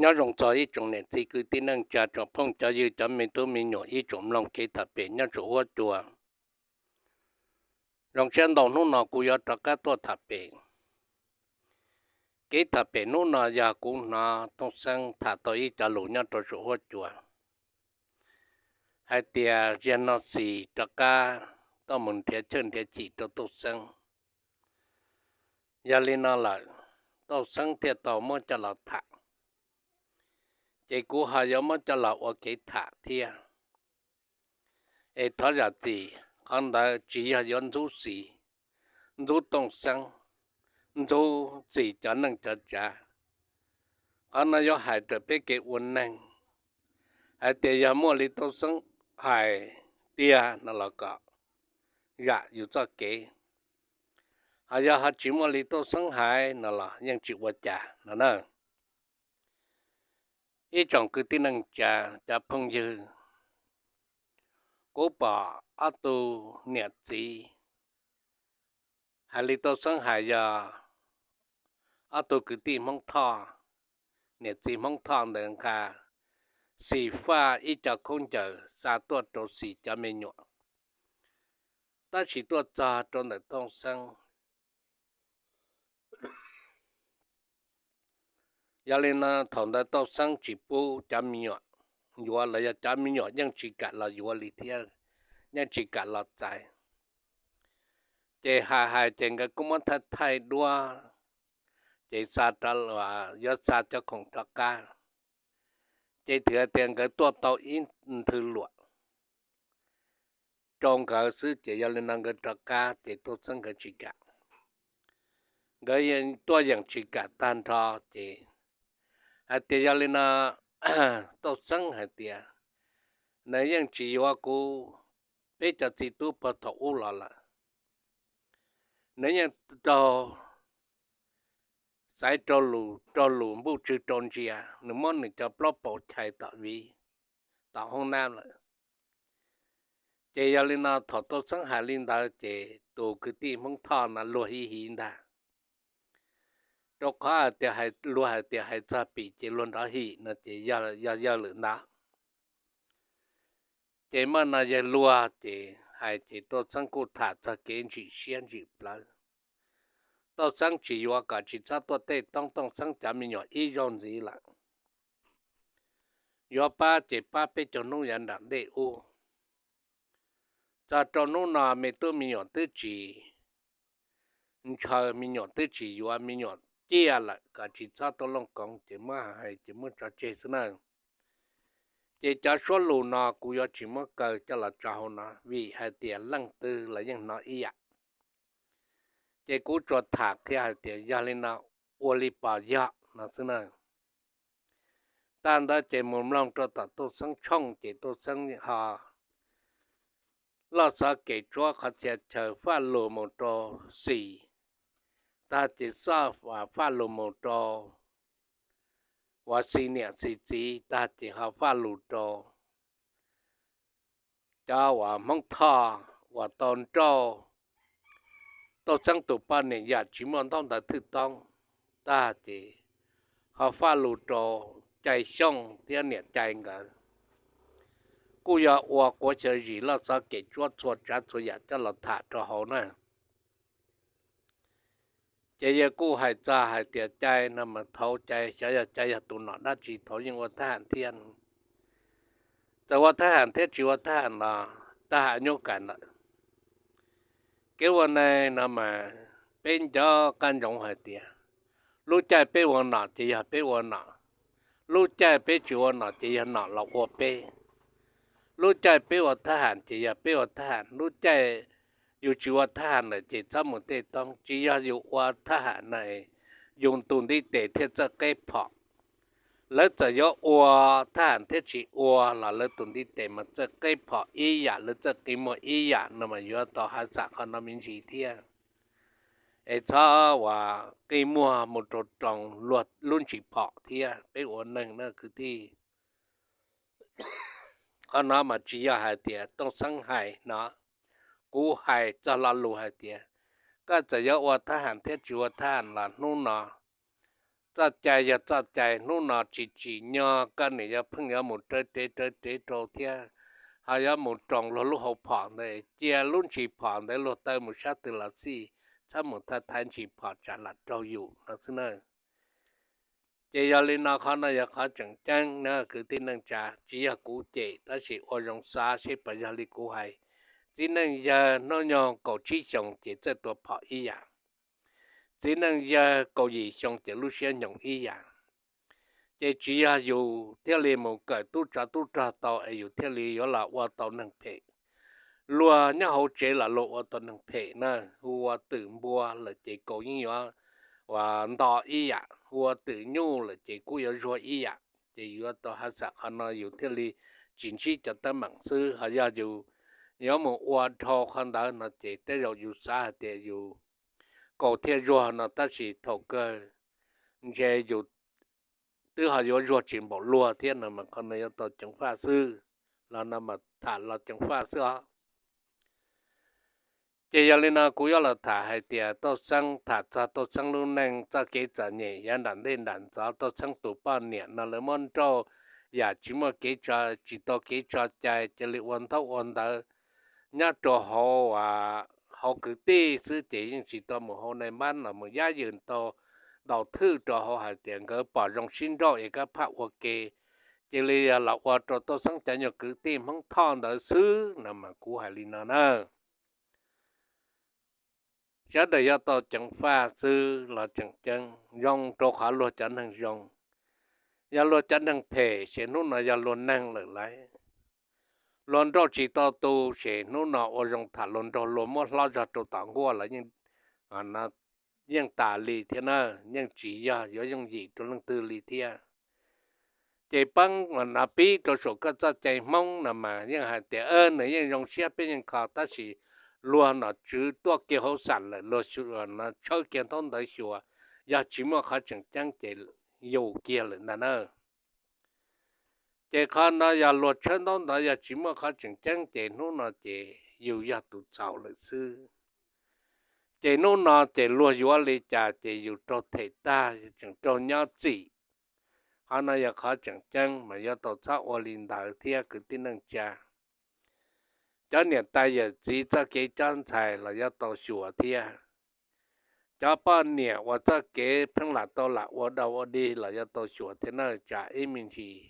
Nyob zoo txog ib tsoom niam txiv kwv tij neej tsa, tsoom phooj cov ywg, cov me tub me nyuam, ib tsoom mloog kev tham pem nyob saum huab cua. Zoo siab ntau hnub no kuv yuav rov qab tuaj tham pem. Kev tham pem hnub no yog kuv hnov Tooj Xeeb tham tau ib co lus nyob rau saum huab cua hais tias zaum no Xis rov qab tuaj mus nrhiav chaw nrhiav chim rau Tooj Xeeb. Yog li no lawm, Tooj Xeeb thiaj tau muab coj los tham. Ces kuv ho yuav muab coj los ua kev tham thiab. Es thov zam txim, qhov ntawd tsis yog yuav ntxub Xis, ntxub Tooj Xeeb, ntxub Xis cov neej cov tsav. Qhov no yuav hais raws peb kev ua neeg, hais tias yog muaj li Tooj Xeeb hais tiag no los kom zam yus txoj kev, ho yog ho tsis muaj li Tooj Xeeb hais no los yeej tsis ua cas no na. Ib tsoom kwv tij neej tsa, cov phooj ywg, kuv pom ob tug niam txiv hais li Tooj Xeeb hais yog ob tug kwv tij Hmoob Thoj, niam txiv Hmoob Thoj ntawd nqa Xis faj ib co khaub ncaws xa tuaj rau Xis cov me nyuam, tab sis tuaj txog rau ntawm Tooj Xeeb. Yog li no thaum ntawd Tooj Xeeb tsis pub cov me nyuam yuav los yog cov me nyuam yeej tsis kam los yuav li thiab, yeej tsis kam los txais. Ces hais hais ces nkawd kuj muab thaij thaij duab, ces xa, yuav xa cov khoom rov qab. Ces twb hais tias nkawd tuaj tau ib nthwv luam rau nkawd xwb, ces yog li no nkawd rov qab ces Tooj Xeeb nkawd tsis kam. Nkawd tuaj yeej tsis kam tag nrho, ces hais tias yog li no, Tooj Xeeb hais tias nws yeej tsis yuav kuv, peb cov txiv tub puag thaum ub los lawm, nws yeej raug xaiv rau lus, raug lus npuj tswv rau ntsia, nws muab nws cov plaub paus chais tom viv, tom hoob nab lawm. Ces yog li no thaum Tooj Xeeb hais li ntawd ces tus kwv tij Hmoob Thoj no luag hiv hiv ntag, rau qhov hais tias luag hais tias hais txog pim ces luag nrov him no ces yog yawg lwm ntawd. Ces muaj no yawg luag ces hais ces Tooj Xeeb kuj tham txog kev ntsim siab ntsim plawv. Tooj Xeeb tsis yuav kom tsis txhob tuaj tej toob Tooj Xeeb cov me nyuam ib zaug ntxiv lawm. Yuav pab ces pab peb caug hnub yav nram ntej ub. Txog rau hnub no me tub me nyuam twb tsis ntshaw, me nyuam twb tsis yuav, me nyuam ciaj lawm, kom tsis txhob tuaj looj koov, ces muab hais ces muab tso tseg xwb na. Ces cov suab lus no kuv yuav tsis muab kaw coj los tso hauv no, vim hais tias leej twg los yeej hnov ib yam. Ces kuv tsuas tham qhia hais tias yog li no, ua li pom yog no xwb na. Tag ntawd ces mus mloog rau tom Tooj Xeeb tshooj, ces Tooj Xeeb ho loj xov kev tsuab qhov txhia chaw faj lus mus rau Xis, tag ces txoj faj lus mus rau uas Xis niam Xis txiv, tag ces ho faj lus rau cov uas Hmoob Thoj uas tau nrauj Tooj Xeeb tus poj niam yam tsis muaj ntaub ntawv thwj toob, tag ces ho faj lus rau Cai Xyooj thiab niam Cai nkawd. Kuj yog ua quav xyaw zis loj xov kev tsuab txhua tsav txhua yam coj los tham rau hauv na. Ces yawg kuj hais txog hais tias Cai no mas thaum Cai xyov yog Cai yog tus nom dab tsi thaum yeej ua thab ham thiab. Txawm ua thab ham thiab tsis ua thab ham los thab ham nyuj kam ntawm kev ua neeg no mas peb nco qab ntsoov hais tias lub caij peb ua nom ces yog peb ua nom, lub caij peb tsis ua nom ces yog nom los ua peb. Lub caij peb ua thab ham ces yog peb ua thab ham, lub caij yus tsis ua thab ham lawm ces txhob mus tej toob. Tsis yog yus ua thab ham na yus tus ntiv tes thiaj txawj qeb phom. Lawv txawm yuav ua thab ham thiab tsis ua los lawv tus ntiv tes mas txawj qeb phom ib yam, lawv txawj qi muag ib yam no mas yuav tau hav xam qhov no me ntsis thiab. Es txhob uas qi muag mus rau roos luag lub ntsis phom thiab peb ua neeg na kwv tij. Qhov no mas tsis yog hais tias Tooj Xeeb hais no, kuv hais txog lo lus hais tias koj txawm yuav ua thab ham thiab tsis ua thab ham los hnub no txoj cai yog txoj cai, hnub no tsis tsim nyog koj nim yuav pheej yuav mus raws rev raws rev rau thiab ho yuav mus roos luag lub hauv phom ntawd, cia lub ntsis phom ntawd luag taw mus sab twg los xij, txhob mus thaiv thaiv ntsis phom tsam lam raug yus no xwb na. Ces yog li no qhov no yog qhov tseem ceeb na kwv tij neej tsa, tsis yog kuv cem tab sis ua zoo xav seb puas yog li kuv hais. Txiv neej yawg hnub nyoog kaum tsib xyoos ces txawj tua phom ib yam, txiv neej yawg kaum yim xyoo ces lub siab nyoos ib yam. Ces tsis yog yus thiaj li mus kawm tub tsov tub rog tau es yus thiaj li yuav los ua tau neeg phem. Luag nyob hauv tsev los luag ua tau neeg phem na, hu ua twm npua lawm ces kaus yeej yuav ua nto ib yam, hu ua twm nyuj lawm ces kuj yuav zuag ib yam. Ces yuav tau haj xam qhov no yus thiaj li tsis ntsib cov teeb meem xwb. Ho yog yus yuav mus ua dhau qhov ntawd no ces tej zaum yus xav hais tias yus kaus thiaj zuag no tab sis thaum kawg ntshe yus twb ho yuav zuag tsis npaum luag thiab no mas qhov no yuav tau ceev faj xwb, los no mas tham los ceev faj xwb os. Ces yog li no kuv yuav los tham hais tias Tooj Xeeb, tham txog Tooj Xeeb lub neej txoj kev txom nyem yav nram ntej nram ntxov, Tooj Xeeb tus poj niam no lawv muab nrauj yam tsis muaj kev tso, tsis tau kev tso cai, cia li ua ntaub ua ntawv nyob rau hauv, hauv kwv tij xwb ces yeej tsis tau mus hauv nai npab los mus yab yws tau ntaus thwj rau hauv hais tias nkawd pom zoo sib nrauj es kab phaj ua ke, cia li los ua rau Tooj Xeeb cov nyuag kwv tij Hmoob Thoj ntawd xwb no mas kuv hais li no na. Sawv daws yuav tau ceev faj xwb los tseem ceeb, zoo rau qhov luag cov neeg zoo. Yog luag cov neeg phem ces hnub no yog luag neeg lawm lauj. Luag nrauj tsis tau tu ces hnub no ua zoo tham luag nraug luag muab hlob zog rau tom nkuaj los yeej tas li thiab na, yeej tsis yog yuav yooj yim rau leej twg li thiab. Ces peb no pib rau saum koj txoj cai Hmoob no mas yeej hais tias nws yeej zoo siab peb yeej kho tab sis luag nom tswv tuaj kiag hauv xam lawm luag tshawb kiag ntaub ntawv xyuas, yog tsis muaj qhov tseem ceeb ces yus kiag lawm ntag na. Ces qhov no yog luag tshawb ntaub ntawv yog tsis muaj qhov tseem ceeb ces hnub no ces yus yog tus txhaum lawm xwb. Ces hnub no ces luag yuav li cas ces yus raug them tag, yus tseem raug nyob txim. Qhov no yog qhov tseem ceeb mas yuav tau txhob ua li ntawd thiab kwv tij neej tsa. Cov niam tais yawm txiv txoj kev cob ntxhais los yuav tau xyuas thiab. Cov poj niam uas txoj kev pheej lam tau lam ua dau ua dig los yuav tau xyuas thiab na, tsam ib me ntsis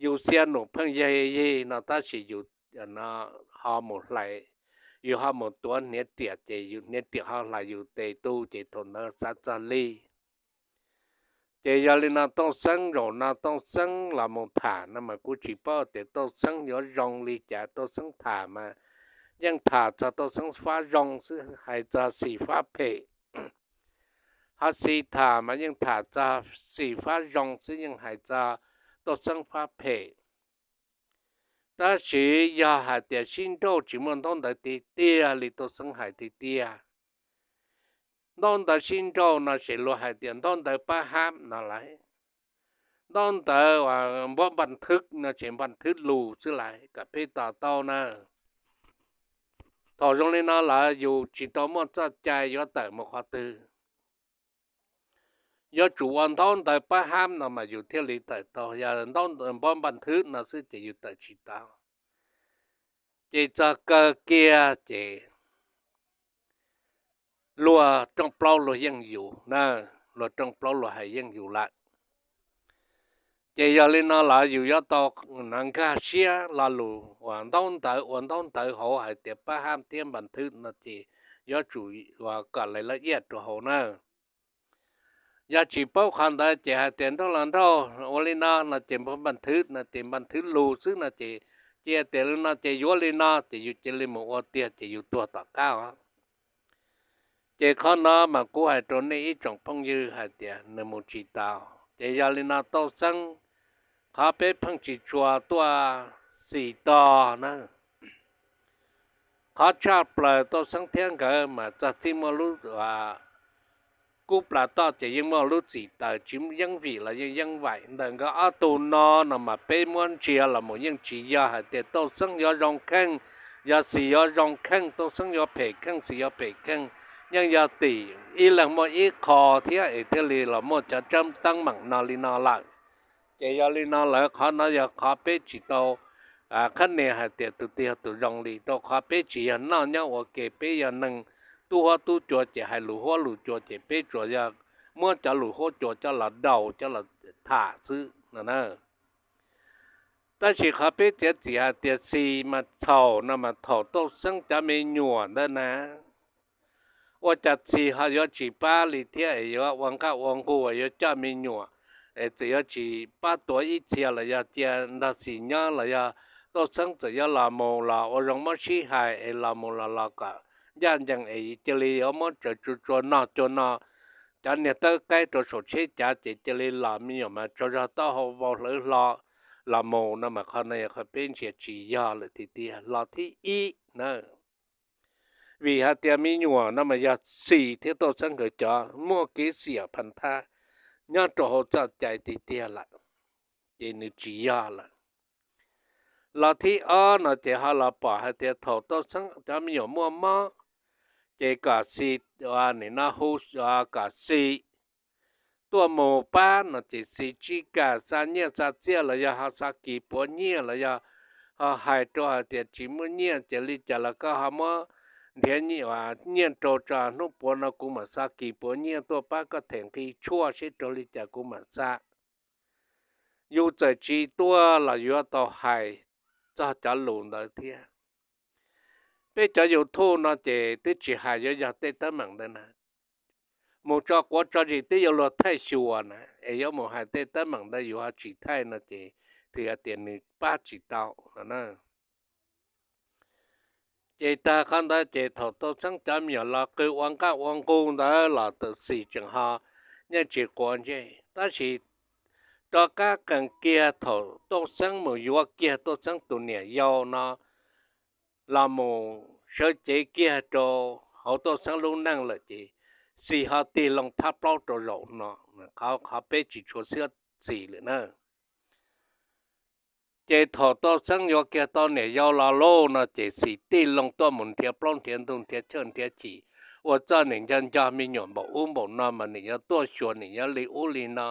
yus xiab num pheej yig yig no tab sis yus ho mus hlais, yus ho mus tuav hniav riam ces yus hniav riam ho hlais yus tes tu ces thaum ntawd xav txog li. Ces yog li no Tooj Xeeb zaum no Tooj Xeeb los mus tham no mas kuv tsis paub tias Tooj Xeeb yuav zoo li cas. Tooj Xeeb tham mas yeej tham txog Tooj Xeeb fab zoo xwb, hais txog xim fab phem. Ho xis tham mas yeej tham txog xim fab zoo xwb, yeej hais txog Tooj Xeeb fab phem. Tab sis yog hais tias sib nrauj tsis muaj ntaub ntawv tiag tiag li Tooj Xeeb hais tiag tiag, ntaub ntawv sib nrauj no ces luag hais tias ntaub ntawv pab hab no lawm, ntaub ntawv npab npaj thwb no ces npaj thwb lus xwb lawm kom peb to taub na. Thaum zoo li no lawm yus tsis tau muaj txoj cai yuav tawm mus qhov twg. Yuav tsum ua ntaub ntawv pab hab no mas yus thiaj li tawm tau, yog ntaub npab npaj thwb no xwb ces yus tawm tsis tau. Ces txog kawg kiag ces luag rooj plaub luag yeej yus na, luag rooj plaub luag hais yeej yus lawm. Ces yog li no lawm yus yuav tau nkag siab lo lus uas ntaub ntawv, ua ntaub ntawv hauv hais tias pab hab thiab npaj thwb no ces yuav tsum kom lawv lawv iaj rau hauv na. Yog tsis paub qhov ntawd ces hais tias nrauj los nrauj ua li no no ces npaj thwb no ces npaj thwb lus xwb no ces, cia tias li no ces yuav li no ces yus cia li mus ua tiag ces yus tuag tom qab os. Ces qhov no mas kuv hais rau nej ib tsoom phooj ywg hais tias nws mus tsis tau. Ces yog li no Tooj Xeeb, qhov peb pheej tsis tshua tuaj xis to na, qhov tshaj plaws Tooj Xeeb thiab nkawd mas txog txij muaj lub kub plas toj ces yeej muaj lub txim taws tsis yeeb vim los yeej yeeb vaim. Ntawm nkawd ob tug no no mas peb muab ntsia los mus yeej tsis yog hais tias Tooj Xeeb yuav zoo kheej, yog xis yuav zoo kheej, Tooj Xeeb yuav phem kheej, xis yuav phem kheej. yeej yog tim ib leeg muaj ib qho thiab es thiaj li los muaj cov teeb meem no li no lawm. Ces yog li no lawm qhov no yog qhov peb tsis tau qhab nia hais tias tus twg yog tus zoo li, rau qhov peb tsis yog noj nyob ua ke, peb yog neeg tub huab tub cua ces hais lus huab lus cua ces peb tsuas yog muab cov lus huab cua coj los daus coj los tham xwb no na. Tab sis qhov peb txiav txim hais tias Xis mas txhaum no mas thaum Tooj Xeeb cov me nyuam ntawd na, ua cas Xis ho yuav tsis pab li thiab es yuav ua nqaj ua nqug yuav coj me nyuam, es txawm yuav tsis pab tuav ib txhia los yog cia nrog Xis nyob los yog Tooj Xeeb txawm yuav los mus los ua zoo muab sib hais es los mus los los kom ncaj ncees es cia li yuav muab tsaws tsuag tsuag no cuag no cov niag tawb qaib rau saum tsheb cav ces cia li los me nyuam mas tsaug zog taub hau vau hlawv hlo los mus no mas qhov no yog qhov peb ntsia tsis yog lawm tiag tiag los thib ib na. Vim hais tias me nyuam no mas yog Xis thiab Tooj Xeeb nkawd cov muaj kev xiam phas thab nyob rau hauv txoj cai tiag tiag lawm, ces nws tsis yog lawm. Los thib ob no ces ho los pom hais tias thaum Tooj Xeeb cov me nyuam muaj mob, ces kom Xis, nim no hu, kom Xis tuaj mus pab no ces Xis tsis kam xa nyiaj xa txiaj los yog ho xa kis puav nyiaj los yog ho hais rau hais tias tsis muaj nyiaj ces li cas los koj ho muab nrhiav nyiaj rau tso, hnub puav no kuv mam xa kis puav nyiaj tuaj pab koj them nqi tshuaj seb raug li cas kuv mam xa. Yus txawm tsis tuaj los yuav tau hais txog cov lus ntawd thiab. Peb cov YouTube no ces twb tsis hais yuav yog tej teeb meem ntawd na, mus tso quav tso zis twb yuav luag thaij xyuas na, es yuav mus hais tej teeb meem ntawd yus ho tsis thaij no ces twb yog tias nws pab tsis tau no na. Ces tag qhov ntawd ces thaum Tooj Xeeb cov me nyuam los qw ua nqaj ua nqug ntawd los tus Xis tseem ho yeej tsis quav ntsej, tab sis rov qab qees kiag thaum Tooj Xeeb mus yuav kiag Tooj Xeeb tus niam yau no los mus sawv cev kiag rau hauv Tooj Xeeb lub neej lawm ces Xis ho tig loo thab plaub rau zaum no, qhov peb tsis tshua xyuas Xis lawm na. Ces thaum Tooj Xeeb yuav kiag tau niam yau los lauj no ces Xis tig loo tuaj mus nrhiav plaub nrhiav ntug nrhiav chawj nrhiav chim, ua txoj niam nco nco me nyuam npaum ub npaum no mas niam yuav tuaj xyuas niam yuav li ub li no.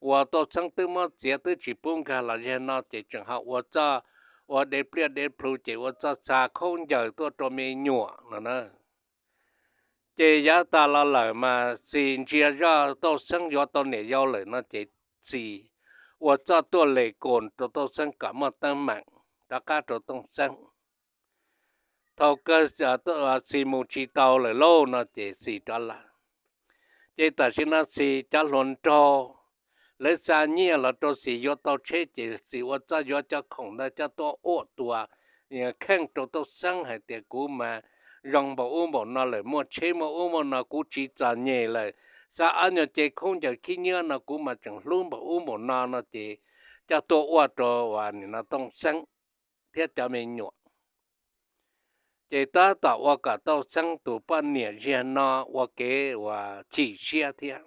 Ua Tooj Xeeb twb muab txiav twb tsis pub nkag los zag no ces tseem ho ua txoj ua dev pliaj dev plhu ces ua txoj xa khaub ncaws tuaj rau me nyuam no na. Ces yav tas los lawm mas Xis ntsia zoj Tooj Xeeb yuav tau niam yau lawm no ces Xis ua txoj tuaj les koos rau Tooj Xeeb kom muaj teeb meem rov qab rau Tooj Xeeb. Thaum kawg Xis mus tsis tau lawm lauj no ces Xis rov lawm. Ces tam sim no Xis cov hluas nraug lawv xa nyiaj los rau Xis yuav tau tsheb ces Xis ua txoj yuav cov khoom ntawd coj tuaj uaj tua kheej rau Tooj Xeeb hais tias kuv mas zoo npaum ub npaum no lawm, muaj tsheb muaj ub muaj no kuv tsis txom nyem lawm, xa ob nyuag ce khaub ncaws khib nyiab no kuv mas tseem hlub npaum ub npaum no no ces coj tuaj uaj rau uas nim no Tooj Xeeb thiab cov me nyuam. Ces tab tom ua kom Tooj Xeeb tus poj niam ziag no ua kev uas chim siab thiab.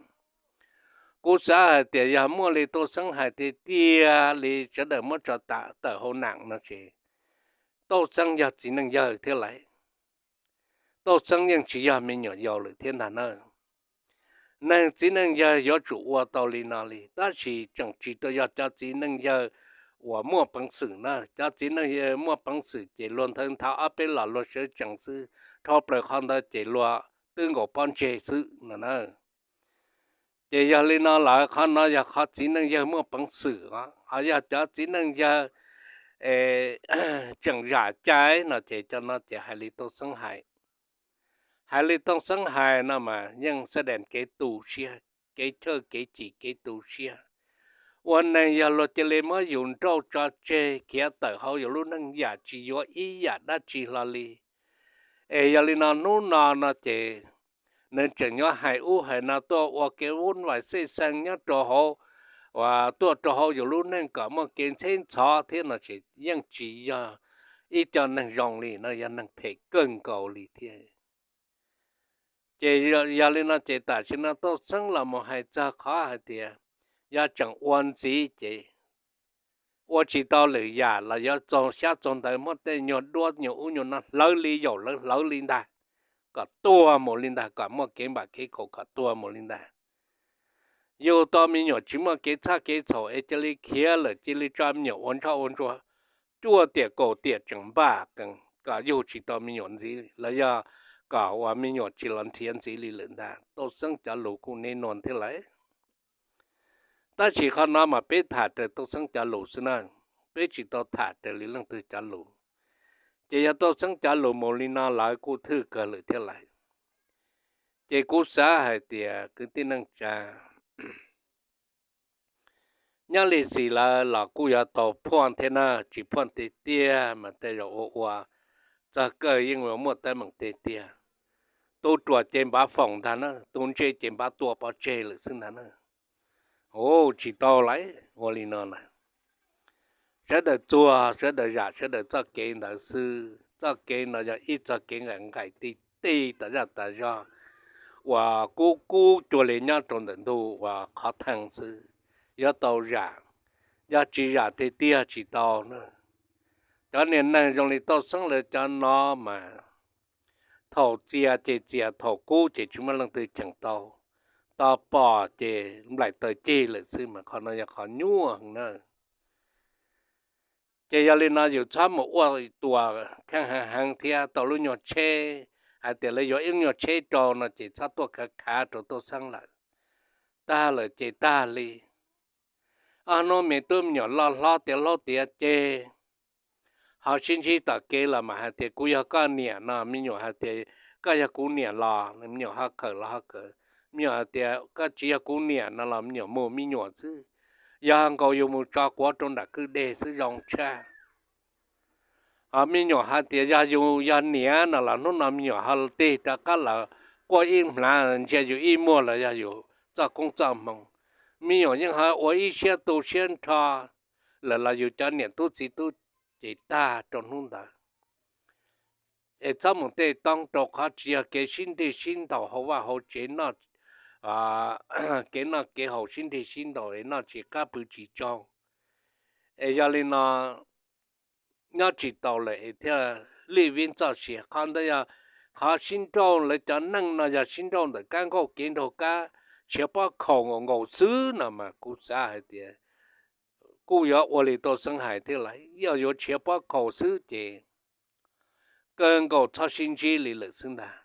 Kuv xav hais tias yog muaj li Tooj Xeeb hais tiag tiag li sawv daws muab tso tawm hauv nam no ces Tooj Xeeb yog txiv neej yawg thiab lauj. Tooj Xeeb yeej tsis yog me nyuam yaus lawm thiab ntag na. Neeg txiv neej yawg yuav tsum ua tau li no li, tab sis tseem tsis tau yog cov txiv neej yawg uas muaj peev xwm na. Cov txiv neej yawg muaj peev xwm ces luag nthawv nthav ob peb los luag sawv tsees xwb, dhau plaws qhov ntawd ces luag twb nkaus pob ntseg xwb no na. Ces yog li no lawm qhov no yog qhov txiv neej yawg muaj peev xwm os, ho yog cov txiv neej yawg tseem zam cai no ces cov no ces hais li Tooj Xeeb hais. Hais li Tooj Xeeb hais no mas yeej xab dees kev tu siab, kev chawj kev chim kev tu siab. Ua neeg yog luag cia li muab yus nrauj tso tseg khiav tawm hauv yus lub neej yam tsis yuav ib yam dab tsi hlo li. Es yog li no hnub no no ces nws tseem yuav hais ub hais no tuaj ua kev vuj vais xej xees nyob rau hauv, uas tuaj rau hauv yus lub neej kom muaj kev ntxheb ntxhov thiab no ces yeej tsis yog ib co neeg zoo li no, yog neeg phem kawg nkaus li thiab. Ces yog li no ces tam sim no Tooj Xeeb los mus hais txog qhov hais tias yog tseem ua ntxiv ces ua tsis tau lwm yam los yuav txog xyab txog ntawv muab tej nyuag duab nyuag ub nyuag no hlawv li yaum lawv hlawv li ntag. kom tuag mus li ntag, kom muaj kev npam kev khaum kom tuag mus li ntag. Yug tau me nyuam tsis muaj kev txhab kev txhaum es cia li khiav lawm, cia li tso me nyuam ua ntsoj ua ntsuag cuaj tiam kaum tiam tseem npaj kom yug tsis tau me nyuam ntxiv los yog kom uas me nyuam tsis los nrhiav ntxiv li lawm ntag. Tooj Xeeb cov lus kuj neb nua thiab lawm. Tab sis qhov no mas peb tham raws Tooj Xeeb cov lus xwb na, peb tsis tau tham raws li leej twg cov lus. Ces yog Tooj Xeeb cov lus mus li no lawv kuj thwj kawg lawm thiab lawm. Ces kuv xav hais tias kwv tij neej tsa, nyob Lis Xis lawv los kuj yuav tau phuaj thiab na, tsis phuaj tiag tiag mas tej zaum ua ua txog kawg yeej yuav muaj teeb meem tiag tiag. Tus ruam ces npav foom ntag na, tus ntse ces npav tua pov tseg lawm xwb ntag na. Ua tsis tau lawm ua li no na. Sawv daws txuag, sawv daws zam sawv daws txoj kev ntawd xwb. Txoj kev no yog ib txoj kev nqaim nqaim ti ti tas zaj tas zog uas kub kub cuag li nyob rau ntawm ntug uas qhov thee xwb. Yuav tau zam, yog tsis zam tiag tiag tsis tau na. Cov niag neeg zoo li Tooj Xeeb lawv cov no mas thaum txias ces txias, thaum kub ces tsis muaj leej twg cheem tau, tos pom ces nplaim taws cig lawm xwb mas qhov no yog qhov nyuaj heev na. Ces yog li no yus txhob mus ua tus kheej heev heev thiab tau lub nyuag tsheb, hais tias lawv yuav ib lub nyuag tsheb rau no ces txhob tuaj khav khav rau Tooj Xeeb lawm. Tag lawm ces tag li. Ob hnub me tub me nyuam loj hlob tiav hlob tiav ceg, ho sib ntsib tom kev los mas hais tias kuv yog koj niam no, me nyuam hais tias koj yog kuv niam los me nyuam ho khawm los ho khawm, me nyuam hais tias koj tsis yog kuv niam no los me nyuam mus me nyuam xwb. Yog nkaus yus mus tso quav rau nram kwj deg xwb zoo tshaj. Ho me nyuam hais tias yog yus yog niam no los hnub no me nyuam ho tig rov qab los quaj ib hmlav ntsia yus ib muag los yog yus txoj koob txoj hmoo. Me nyuam yeej ho ua ib siab tu siab nrho lawm los yus cov niam tub txiv tub ces tag rau hnub ntawd. Es txhob mus tej toob rau qhov tsis yog kev sib nrig sib ntaus hauv vaj hauv tsev noj, kev noj kev haus sib nrig sib ntaus es noj tsis qab pw tsis tsaug. Es yog li no nyob tsis tau lawm es thiaj lij vib txoj sia. Qhov ntawd yog qhov sib nrauj, lawv cov neej no yog sib nrauj ntawm kab nkauj kev nraug kab tshiav pob khaum nkaus nkaus xwb no mas kuv xav hais tias kuj yuav ua li Tooj Xeeb hais thiab lawm, yog yuav tshiav pob khaum xwb ces kawg nkaus txhob sib ntsib li lawm xwb ntag.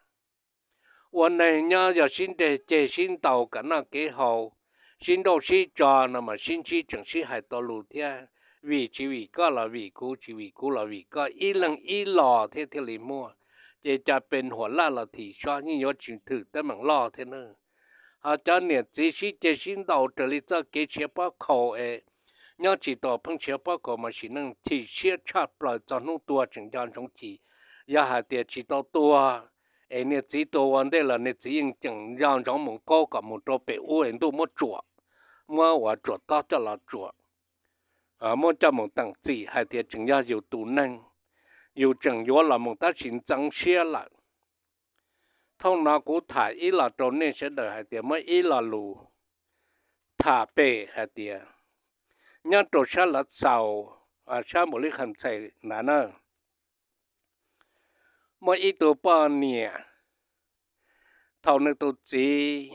Ua neeg nyob yog sib nrig ceg sib ntaus kom noj kev haus, sib nrauj sib tso no mas sib ntsib tseem sib hais tau lus thiab, vim tsis vim koj los vim kuv, tsis vim kuv los vim koj, ib leeg ib los thiab thiaj li muaj. Ces cov pes huam laj los thim sob yeej yuav tsis thwm teeb meem loj thiab na. Ho cov niam txiv sib ceg sib ntaus raws li txoj kev tshiav pob khaum es nyob tsis tau pheej tshiav pob khaum mas sim neej chim siab tshaj plaws txog hnub tuag tseem nco ntsoov chim. Yog hais tias tsis tau tuag es niag txiv tuag ua ntej los niag txiv yeej tseem nco ntsoov mus kaub kom mus rau pem ub es ntuj muab tsuam, muab uas tsuam tob coj los tsuam, muab coj mus teem txim hais tias tseem yog yus tus neeg, yus tseem yuav los mus tab sis ntxeev siab lawm. Thaum no kuv tham ib los rau nej sawv daws hais tias muab ib lo lus tham pem hais tias nyob rau sab Lav Xaus, sab Npaus Lis Kham Xais ntawd na, muaj ib tug poj niam, thaum nws tus txiv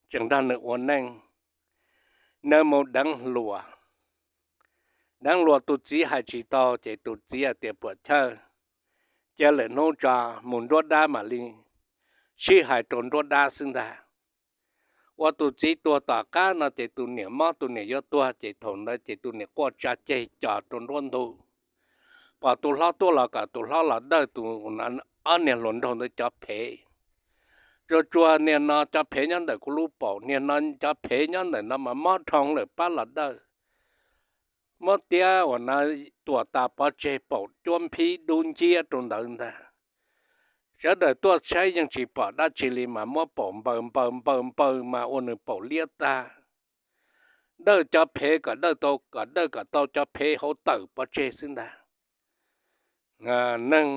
tseem nrog nws ua neej, nws mus deev hluas. Deev hluas tus txiv hais tsis tau ces tus txiv hais tias puam chawj, cia lwm hnub tso, mus nruab dab mam li sib hais rau nruab dab xwb ntag. Ua tus txiv tuag tom qab no ces tus niam mob, tus niam yuav tuag ces thaum ntawd ces tus niam quaj tsa ceg cos rau nruab ntug. Pom tus hlob tuaj los kom tus hlob los dawj tus, ob niag hluas nraug ntawd cov phev. Tsuas tsuas niag no cov phev nyob ntawm kuv lub paum, niag no cov phev nyob ntawm no mas mob dhau lawm pab los dawj. Muab tiab uas no tuam tas pov tseg paum cuab nphib dub nciab rau ntawd ntag. Sawv daws tuaj saib yeej tsis pom dab tsi li mas muab paum npaws npaws npaws npaws mas ua nws paum liab tag. Dawj cov phev kom dawj tau, kom dawj kom tau cov phev hauv tawm pov tseg xwb ntag. Neeg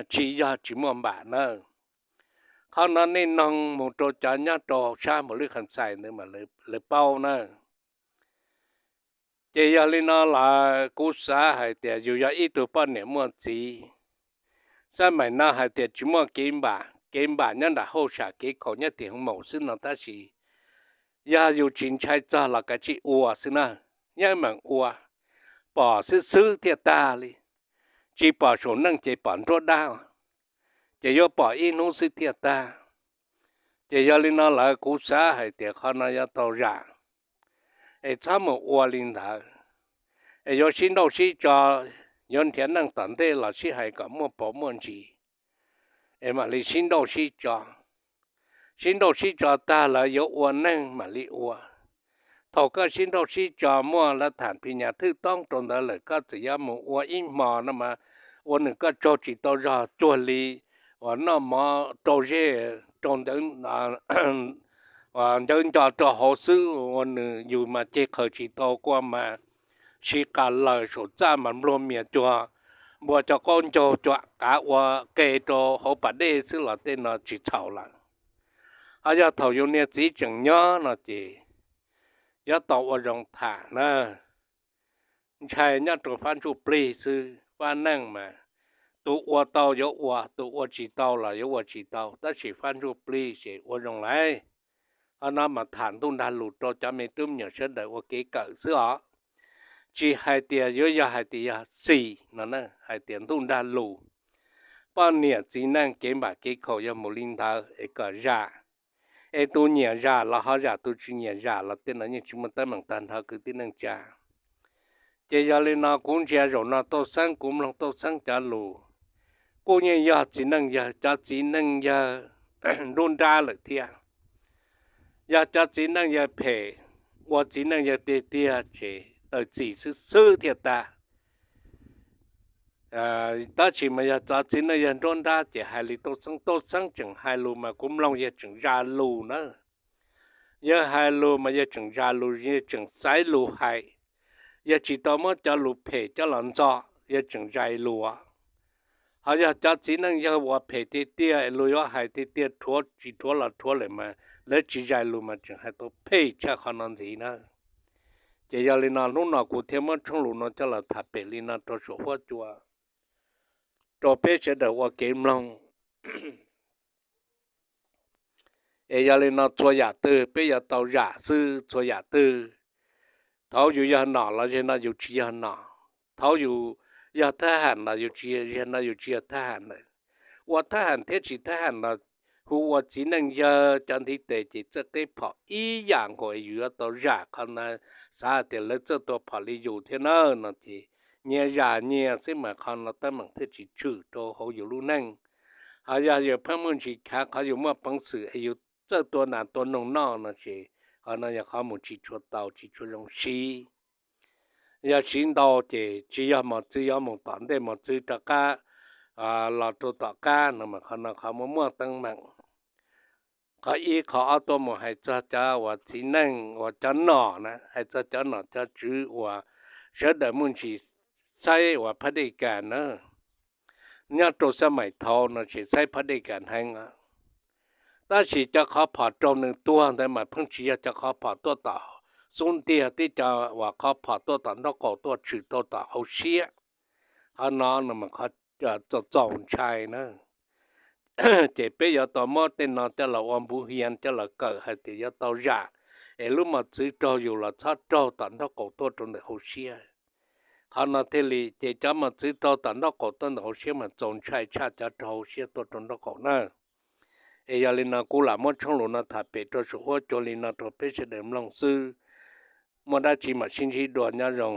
tsis yog tsis muaj npam na. Qhov no nej noog mus rau cov nyob rau sab Npaus Lis Kham Xais ntawd mas lawv paub na. Ces yog li no lawm kuv xav hais tias yus yog ib tug poj niam muaj txiv, xab maim no hais tias tsis muaj kev npam, kev npam nyob nram hauj sam kev khaum nyob tim hoo maum xwb no tab sis yog yus tsis ntshai txog los kav tsij ua xwb na. Yeej meem ua, pom xwb xwb thiaj tag li. Tsis pom saum neej ces pom nruab dab, ces yuav pom ib hnub xwb thiaj tag. Ces yog li no lawm kuv xav hais tias qhov no yuav tau zam, es txhob mus ua li ntawd. Es yuav sib nrauj sib tso, yuav nrhiav neej tom ntej los sib hais kom muaj paus muaj ntsis, es mam li sib nrauj sib tso. Sib nrauj sib tso tag lawm yuav ua neej mam li ua. Thaum koj sib nrauj sib tso muaj lawv tham phis nyas thwj toob rau ntawd lawm koj txawm yuav mus ua ib hmo no mas ua nws koj tsaug tsis tau zog cuag li uas noj mov rau zej rau ntawd, ncawv nco rau hauv xwb ua nws yus mas ceg qhaws tsis tau kua mas siv qas lawm saum txaj mas nplua mias cuag npua cov qaub ncaug cuag qav ua qe rau hauv pas dej xwb los tej no tsis txhaum lawm. Ho yog thaum yus niag txiv tseem nyob no ces yuav tau ua zoo tham na. Ntshai nyob rau fab ntsuj plig xwb, fab neej mas tus ua tau yuav ua, tus ua tsis tau los yuav ua tsis tau, tab sis fab ntsuj plig ces ua zoo lauj. Qhov no mas tham ntuj nrag lus rau cov me tub me nyuam sawv daws ua kev kawm xwb os. Tsis hais tias yuav yog hais tias yog xis no na, hais tias ntuj nrag lus. Poj niam txiv neej kev npam kev khaum yog mus li ntawd es kom zam. Es tus nyiam zam los ho zam, tus tsis nyiam zam los tej no yeej tsis muaj teeb meem tag nrho kwv tij neej tsa. Ces yog li no kuv ntsia zaum no Tooj Xeeb, kuv mloog Tooj Xeeb cov lus, kuj yeej yog txiv neej yawg, cov txiv neej yawg nruab nrab lawm thiab. Yog cov txiv neej yawg phem, ua txiv neej yawg tiag tiag ces taw txim xwb xwb thiaj tag. Tab sis mas yog cov txiv neej yawg nruab nrab ces hais li Tooj Xeeb, Tooj Xeeb tseem hais lus mas kuv mloog yawg tseem zam lus na. Yawg hais lus mas yawg tseem zam lus, yawg tseem xaiv lus hais. Yawg tsis tau muab cov lus phem coj los ntxo, yawg tseem zais lus. Ho yog cov txiv neej yawg uas phem tiag tiag, lus yuav hais tiag tiag, rhuav tsis rhuav los rhuav lawm mas lawv tsis zais lus mas tseem hais tau phem tshaj qhov no ntxiv na. Ces yog li no hnub no kuv thiaj muab tshooj lus no coj los tham pem li no rau saum huab cua, rau peb sawv daws ua kev mloog. Es yog li no txhua yam twg peb yuav tau zam xwb, txhua yam twg. Thaum yus yog nom los yog no yus tsis yog nom, thaum yus yog thab ham los yus tsis yog no yus tsis yog thab ham lawm. Ua thab ham thiab tsis thab ham los hu ua txiv neej yawg cov ntiv tes ces txawj qeb phom ib yam nkaus es yus yuav tau zam qhov na. Xav hais tias lawv txawj tua phom li yus thiab na no ces nyias zam nyias xwb mas qhov no teeb meem thiaj tsis tshwm rau hauv yus lub neej. Ho yog yus pheej muaj ntsis khav qhov yus muaj peev xwm es yus txawj tua nas tua noog noj no ces qhov no yog qhov mus tsis tshua tau tsis tshua zoo siv. Yog siv ntau ces tsis yog mos txwv yuav mus tom ntej mos txwv rov qab los rau tom qab no mas qhov no qhov muaj muaj teeb meem. Qhov ib qhov ob tuaj mus hais txog cov uas txiv neej uas cov nom na, hais txog cov nom cov tswv uas sawv daws muaj ntsis saib uas phab dej kas na. Nyob rau xab maim thaud no ces saib phab dej kas heev. Tab sis cov qhov phom raug nws tuag ntawd mas pheej tsis yog cov qhov phom tuaj tom xub ntiag, tib cov uas qhov phom tuaj tom nraub qaum tuaj tshwm tau tom hauv siab. Qhov no no mas qhov txaus ntshai na. Ces peb yuav tau muab tej no coj los ua npuv hias coj los kawm hais tias yuav tau zam es lub mos txwv raug yus los txhob raug tom nraub qaum tuaj rau ntawm hauv siab. Qhov no thiaj li ces cov mos txwv raug tom nraub qaum tuaj ntawm hauv siab mas txaus ntshai tshaj cov raug hauv siab tuaj rau nraub qaum na. Es yog li no kuv lam muab tshooj lus no tham pem rau saum huab cua li no rau peb sawv daws mloog xwb. Muaj dab tsi mam sib ntsib dua, nyob zoo.